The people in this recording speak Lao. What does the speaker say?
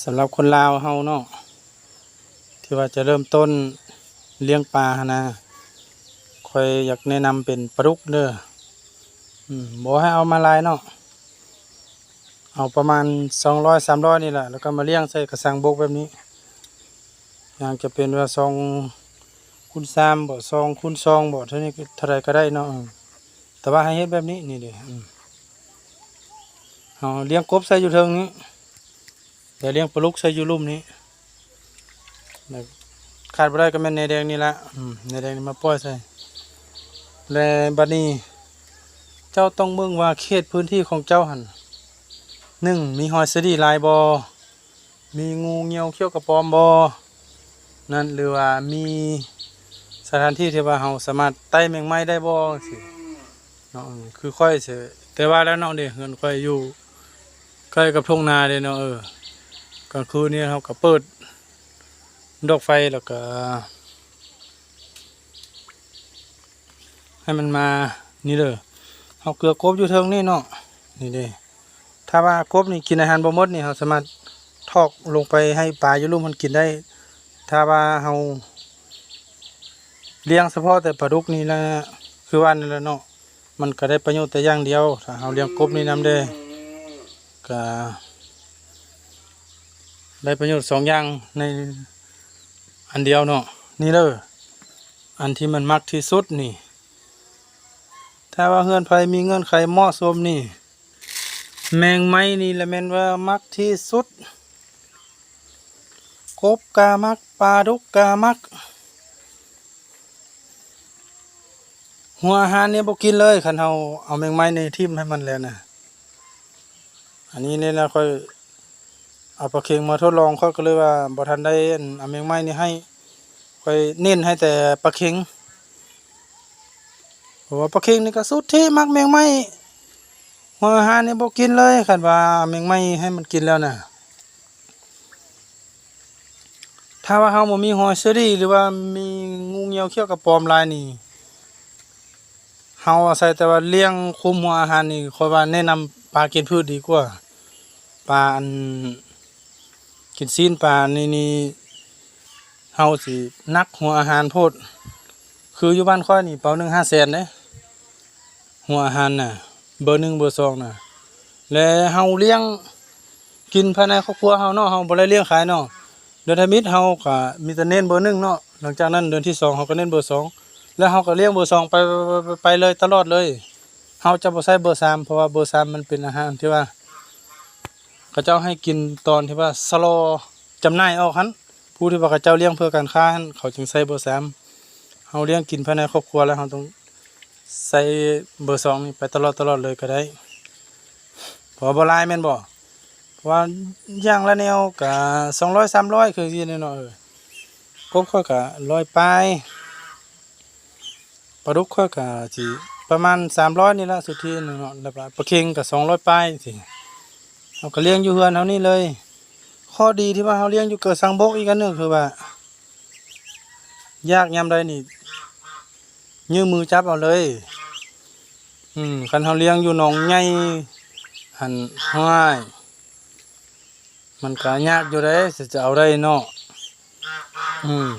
ສຳລັບຄົນລາວເຮົາເນາະ ທີ່ວ່າຈະເລີ່ມຕົ້ນລ້ຽງປາຫັ້ນນະ ຂ້ອຍຢາກແນະນຳເປັນປາດຸກເດີ. ອືມ ບໍ່ໃຫ້ເອົາມາຫຼາຍເນາະ ເອົາປະມານສອງຮ້ອຍ ສາມຮ້ອຍນີ້ແຫຼະ ແລ້ວກໍມາລ້ຽງໃສ່ກະສັງບົກແບບນີ້ ຢ່າງຈະເປັນວ່າສອງຄູນສາມບໍ ສອງຄູນສອງບໍ ເທົ່ານີ້ ເທົ່າໃດກໍໄດ້ເນາະ. ເອີ ແຕ່ວ່າໃຫ້ເຮັດແບບນີ້ ນີ້ເດ້ ອືມ ເຮົາລ້ຽງກົບໃສ່ຢູ່ເທິງນີ້ ແລ້ວລ້ຽງປາດຸກໃສ່ຢູ່ລຸ່ມນີ້ ແລ້ວຂາດບໍ່ໄດ້ກໍແມ່ນແໜແດງນີ້ລະ ອືມ ແໜແດງນີ້ມາປ່ອຍໃສ່. ແລະ ບັດນີ້ເຈົ້າຕ້ອງເບິ່ງວ່າເຂດພື້ນທີ່ຂອງເຈົ້າຫັ້ນ ໜຶ່ງ ມີຮອຍສະດີຫຼາຍບໍ່? ມີງູງຽວຂຽວກະປອມບໍ່ນັ້ນ ຫຼືວ່າມີສະຖານທີ່ທີ່ວ່າເຮົາສາມາດໄຕ່ແມງໄມ້ໄດ້ບໍ່ ຈັ່ງຊີ້ເນາະ. ຄືຂ້ອຍ ແຕ່ວ່າແລ້ວເນາະເດ ເຮືອນຂ້ອຍຢູ່ໃກ້ກັບທົ່ງນາເດເນາະ. ເອີ ກາງຄືນນີ້ເຮົາກໍເປີດດອກໄຟ ແລ້ວກໍໃຫ້ມັນມານີ້ເດີ ເຮົາເກືອກົບຢູ່ເທິງນີ້ເນາະ ນີ້ເດ້. ຖ້າວ່າກົບນີ້ກິນອາຫານບໍ່ໝົດນີ້ ເຮົາສາມາດຖອກລົງໄປໃຫ້ປາຢູ່ລຸ່ມມັນກິນໄດ້. ຖ້າວ່າເຮົາລ້ຽງສະເພາະແຕ່ປາດຸກນີ້ລະ ຄືວ່ານັ້ນລະເນາະ ມັນກໍໄດ້ປະໂຫຍດແຕ່ຢ່າງດຽວ. ຖ້າເຮົາລ້ຽງກົບນີ້ນຳເດ້ ກໍໄດ້ປະໂຫຍດສອງຢ່າງໃນອັນດຽວເນາະ. ນີ້ເດີ ອັນທີ່ມັນມັກທີ່ສຸດນີ້ ຖ້າວ່າເຮືອນໃຜມີເງື່ອນໄຂເໝາະສົມນີ້ ແມງໄມ້ນີ້ລະແມ່ນວ່າມັກທີ່ສຸດ ກົບກະມັກ ປາດຸກກະມັກ. ຫົວອາຫານນີ້ບໍ່ກິນເລີຍ ຄັນເຮົາເອົາແມງໄມ້ນີ້ຖິ້ມໃຫ້ມັນແລ້ວນະ. ອັນນີ້ນີ້ນະ ຂ້ອຍ ເອົາປາເຄັງມາທົດລອງ ຂ້ອຍກໍເລີຍວ່າບໍ່ທັນໄດ້ ອັນ ເອົາແມງໄມ້ນີ້ໃຫ້ ຂ້ອຍເນັ້ນໃຫ້ແຕ່ປາເຄັງ ເພາະວ່າປາເຄັງນີ້ກໍສຸດທີ່ມັກແມງໄມ້ ຫົວອາຫານນີ້ບໍ່ກິນເລີຍ. ຄັນວ່າເອົາແມງໄມ້ໃຫ້ມັນກິນແລ້ວນະ ຖ້າວ່າເຮົາບໍ່ມີຮອຍສະດີ ຫຼືວ່າມີງູງຽວຂຽວກະປອມຫຼາຍນີ້ ເຮົາອາໄສແຕ່ວ່າລ້ຽງຄຸມຫົວອາຫານນີ້ ຂ້ອຍວ່າແນະນຳປາກິນພືດດີກວ່າ. ປາອັນກິນຊີ້ນປານີ້ນີ້ ເຮົາຊິໜັກຫົວອາຫານໂພດ. ຄືຢູ່ບ້ານຂ້ອຍນີ້ ເປົາໜຶ່ງຫ້າແສນເດ້ ຫົວອາຫານນະ ເບີໜຶ່ງເບີສອງນະ. ແລະ ເຮົາລ້ຽງກິນພາຍໃນຄອບຄົວເຮົາເນາະ ເຮົາບໍ່ໄດ້ລ້ຽງຂາຍເນາະ. ເດືອນທຳອິດເຮົາກະມີແຕ່ເນັ້ນເບີໜຶ່ງເນາະ ຫຼັງຈາກນັ້ນເດືອນທີສອງເຮົາກໍເນັ້ນເບີສອງ ແລ້ວເຮົາກໍລ້ຽງເບີສອງໄປ ໄປ ໄປເລີຍ ຕະຫຼອດເລີຍ. ເຮົາຈະບໍ່ໃຊ້ເບີສາມ ເພາະວ່າເບີສາມມັນເປັນອາຫານທີ່ວ່າ ເຂົາເຈົ້າໃຫ້ກິນຕອນທີ່ວ່າຊະລໍຈຳໜ່າຍອອກຫັ້ນ ຜູ້ທີ່ວ່າເຂົາເຈົ້າລ້ຽງເພື່ອການຄ້າຫັ້ນ ເຂົາຈຶ່ງໃຊ້ເບີສາມ. ເຮົາລ້ຽງກິນພາຍໃນຄອບຄົວແລ້ວ ເຮົາຕ້ອງໃຊ້ເບີສອງນີ້ໄປຕະຫຼອດ ຕະຫຼອດເລີຍກໍໄດ້ ເພາະວ່າບໍ່ຫຼາຍແມ່ນບໍ່? ເພາະວ່າຢ່າງລະແນວກະສອງຮ້ອຍ ສາມຮ້ອຍ ຄືຊິແນ່ເນາະ. ເອີ ກົບຂ້ອຍກະຮ້ອຍປາຍ ປາດຸກຂ້ອຍກະຊິປະມານສາມຮ້ອຍນີ້ລະ ສຸດທີ່ເນາະ. ແລ້ວປາເຄັງກະສອງຮ້ອຍປາຍຊີ້ ເຮົາກະລ້ຽງຢູ່ເຮືອນເຮົານີ້ເລີຍ. ຂໍ້ດີທີ່ວ່າເຮົາລ້ຽງຢູ່ກະສັງບົກອີກອັນໜຶ່ງ ຄືວ່າຢາກຍາມໃດນີ້ ຍື່ມມືຈັບເອົາເລີຍ. ອືມ ຄັນເຮົາລ້ຽງຢູ່ໜອງໃຫຍ່ຫັ້ນ ຫ້ວຍ ມັນກະຍາກຢູ່ເດ້ ຊິຈະເອົາໄດ້ເນາະ. ອືມ